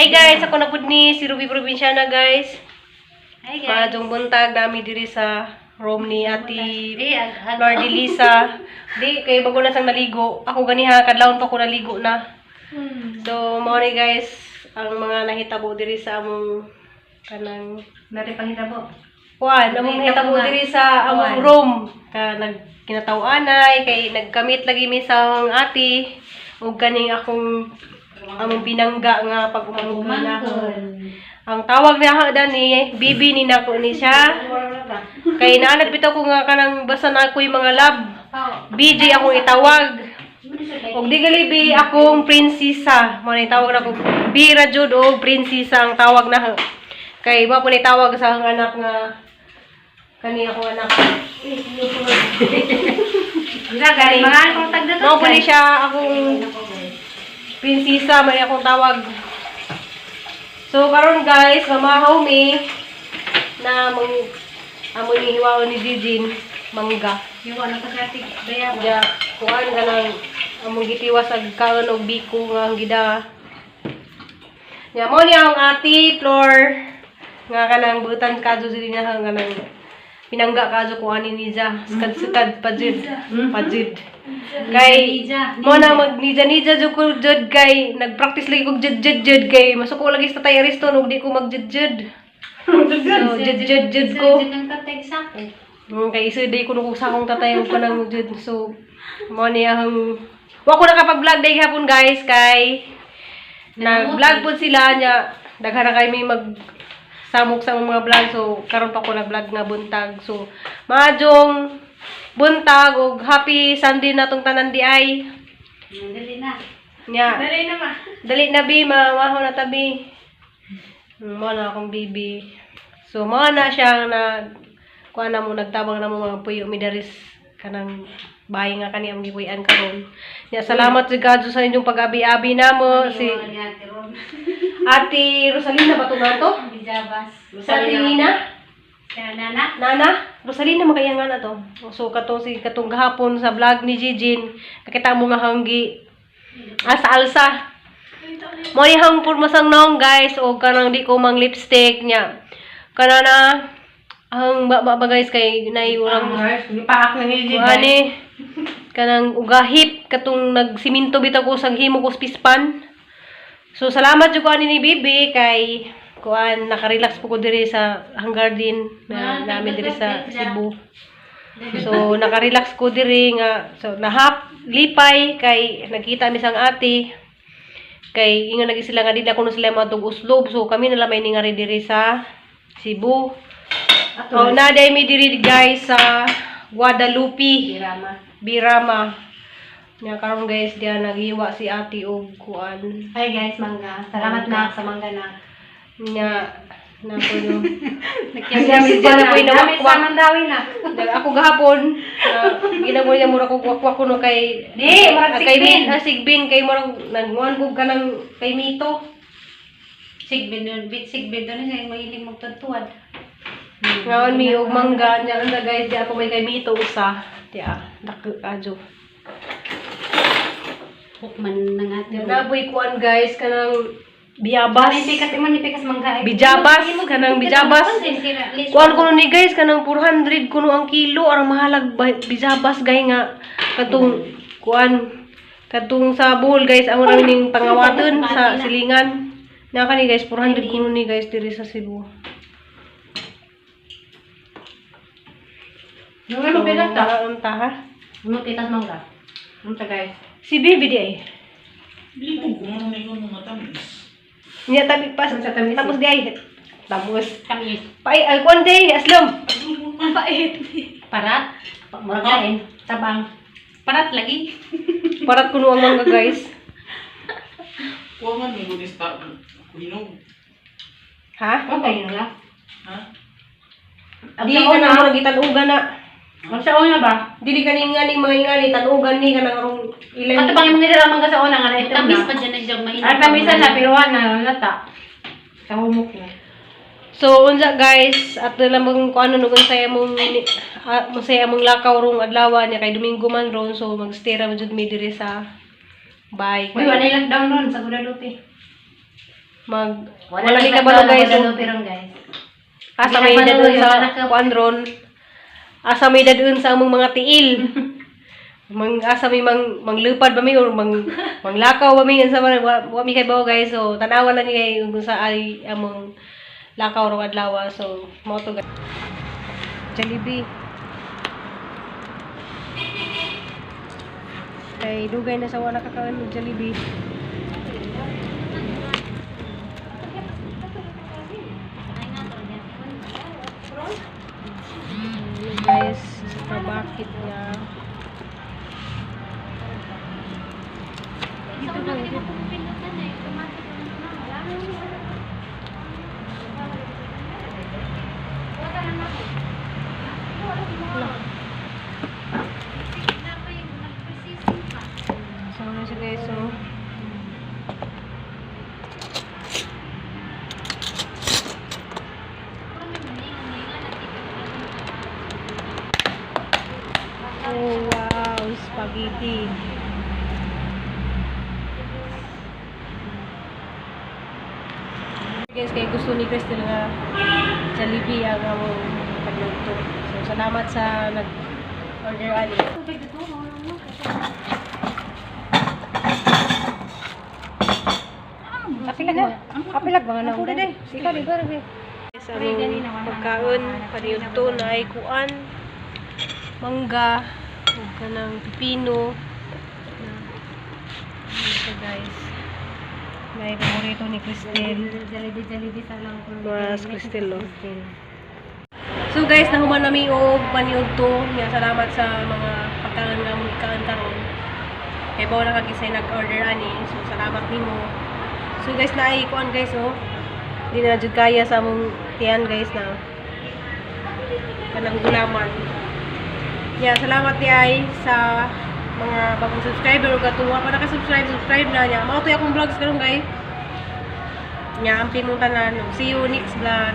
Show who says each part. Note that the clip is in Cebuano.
Speaker 1: Hi guys, ako na pud ni si Ruby Provinciana, guys.
Speaker 2: Hi guys.
Speaker 1: Maadtong buntag nami diri sa room ni Ate
Speaker 2: Eh, ag
Speaker 1: Flor de Lisa. Di kay bago na sang naligo. Ako ganiha kadlawon pa ko naligo na. So mao ni guys ang mga nahitabo diri sa among kanang
Speaker 2: Nari panghitabo.
Speaker 1: kuan, among nahitabo
Speaker 2: Nahitabo nga.
Speaker 1: diri sa among
Speaker 2: Kuan.
Speaker 1: room ka nagkinataw-anay kay nagkamit lagi mi sa among ate ug kaning akong among pinangga nga pag umangkon na. Ang tawag niya dani, bibi ni nako ni siya. Kay naanad bitaw ko nga kanang basta na ako'y mga love. BJ akong itawag. Og di gali bi akong prinsesa. Mo na tawag na ko B ra jud og prinsesa ang tawag na. Kay wa po ni tawag sa akong anak nga kani akong anak.
Speaker 2: Bisa gani mga akong tagda to.
Speaker 1: Mao po ni siya akong prinsesa man akong tawag. So karon guys, mamahaw mi na mang amo ni hiwaon ni Jijin mangga.
Speaker 2: Yung ano ka sa daya.
Speaker 1: Ja, kuan ka nang among gitiwas ag kaon og biko nga ang gida. Nya mo niya ang ati Flor nga kanang butan kadto diri niya nga kanang pinangga kadto ko ani niya skad-skad pajid pajid. Kay mo na mag nija nija jud ko jud kay nagpractice lagi kog jud jud jud kay masuko lagi sa Tatay Ariston ug di ko mag jud jud. So jud jud jud ko.
Speaker 2: Jud ang tatay sa ako.
Speaker 1: Kay isa day kuno kog sa akong tatay ug kanang jud. So mo niya ang wa ko nakapag-vlog day hapon guys kay nag-vlog pud sila niya daghan na kay may mag samok sa mga vlog, so karon pa ko nag-vlog nga buntag. So maadjong buntag ug happy Sunday na tong tanan di ay.
Speaker 2: Dali na.
Speaker 1: Nya
Speaker 2: Dali na ma.
Speaker 1: Dali na bi, mamaho na tabi. Mo na akong bibi. So mo na siya na kuha na mo nagtabang na mo mga puyo mi daris kanang bahay nga kani among gipuy-an karon. Nya salamat sa God sa inyong pag-abi-abi namo si Ate Rosalina ba to nga to?
Speaker 2: Bijabas.
Speaker 1: Sa Ate Nina?
Speaker 2: Kaya nana.
Speaker 1: Nana, Rosalina makaya nga na to. So katong si katong gahapon sa vlog ni Jijin, nakita mo nga hanggi asa alsa. Mo ni hang purmasang naong guys o kanang di ko mang lipstick niya. Kana na ang ba, ba, ba guys kay naiurang
Speaker 3: Paak na ni
Speaker 1: kuani kanang ugahip katong nagsiminto bitaw ko sa himo ko sa pispan. So salamat jud ko ani ni Bibi kay kuan nakarelax po ko diri sa hanggar din na namin diri sa Cebu. So nakarelax ko diri nga so nahap lipay kay nagkita mi sang ate kay ingon lagi sila nga dili kuno sila matug uslob, so kami na lamay ni nga rin diri sa Cebu. So na day mi diri guys sa Guadalupe.
Speaker 3: Birama.
Speaker 1: Birama. Nya karon guys diya naghiwa si ate og kuan.
Speaker 3: Hi guys, mangga. Salamat na sa mangga na.
Speaker 1: Nya na ko no.
Speaker 3: Nagkiyam
Speaker 1: mi dyan ako'y nawakwak.
Speaker 3: Sa mandawi na.
Speaker 1: Ako gahapon, ginamo niya mura ko wakwak ko no kay
Speaker 3: Di, murag
Speaker 1: kay
Speaker 3: sigbin.
Speaker 1: Sigbin kay murag nagmuan ko kanang kay Mito.
Speaker 2: Sigbin nun, bit sigbin doon siya mahilig magtudtuad.
Speaker 1: Ngaon mi og mangga nya anda guys di ako may kay Mito usa. Di ah, dako adyo.
Speaker 2: Hukman na nga
Speaker 1: Nya naboy kuan guys kanang biyabas.
Speaker 3: Pikas imo ni pikas mangga.
Speaker 1: Bijabas kanang bijabas. Kuan kuno ni guys kanang 400 kuno ang kilo arang mahalag bijabas gay nga katong kuan katong sa Bohol guys amo ra ning pangawaton sa silingan. Na kani guys 400 kuno ni guys diri sa Cebu.
Speaker 3: Ano pikas ta?
Speaker 1: Unta ha?
Speaker 3: Ano pikas mangga? Unta guys.
Speaker 1: Si Bibi di ay.
Speaker 4: Libog ko man na yun mga tamis.
Speaker 1: Niya tabi pas
Speaker 3: Sa tamis.
Speaker 1: tapos di ay. Tapos
Speaker 2: Tamis.
Speaker 1: Pai ay kuan di aslom.
Speaker 2: Pait. Parat.
Speaker 3: Murag kain. Tabang.
Speaker 2: Parat lagi.
Speaker 1: Parat kuno ang mangga guys.
Speaker 4: Kuha man mo gulis ta. Hinog.
Speaker 1: Ha?
Speaker 3: Okay na.
Speaker 4: Ha?
Speaker 1: Di ka na mo nagitanugan na.
Speaker 3: Magsa una ba?
Speaker 1: Dili ka ni nga ning mga ingani tanugan ni kanang arong ilan.
Speaker 3: Ato bang imong nila mangga sa una nga na ito
Speaker 2: Tamis
Speaker 3: na.
Speaker 2: pa dyan na siya mahilig.
Speaker 3: Ay tamisan na pero na lata. Sa humok na.
Speaker 1: So unsa guys, ato lamang kung ano nugon sa imong mo sa imong lakaw rong adlaw niya kay Domingo man ron, so magstay ra jud mi diri sa bike.
Speaker 3: Uy, wala lockdown ron sa Guadalupe.
Speaker 1: Mag wala mi kabalo, guys.
Speaker 2: Wala pirong, guys.
Speaker 1: Asa may dadun sa kuan ron. Asa may dadun sa among mga tiil. Mang asa may mang manglupad ba mi or mang manglakaw ba mi unsa man wa mi kay bawo, guys. So tanawa lang ni kay kung sa ay among lakaw rong adlaw. So mao to, guys. Jollibee. Kay dugay na sa wala kakaon og Jollibee. Ano, guys, sa bakit nga.
Speaker 2: Dito ba? Pindutan eh. Automatic na. Wala na.
Speaker 1: So, ano siya, guys, so. Oh, wow, spaghetti. Guys, kay gusto ni Crystal nga Jollibee ang among pagluto. So, salamat sa nag-order ani. Kapila na. Kapilag mga na. Ako day. Ikaw di ba? Sa among pagkaon, paniudto na ay kuan, mangga, ug kanang pipino. Na, ito, guys. May paborito ni Cristel.
Speaker 2: Jollibee, Jollibee sa lang.
Speaker 1: Mas Cristel, oh. So guys, nahuman nami og paniudto. Nga salamat sa mga pagkaon nga among gikaon karon. Kay bawo na kag isay nag-order ani. So salamat nimo. So guys, naay kuan, guys, oh. Di na jud kaya sa among tiyan, guys, na kanang gulaman. Yeah, salamat di ay sa mga bagong subscriber ug katong wa pa naka-subscribe, subscribe na niya. Mao to akong vlogs karon, guys. Nya, amping mong tanan. See you next vlog.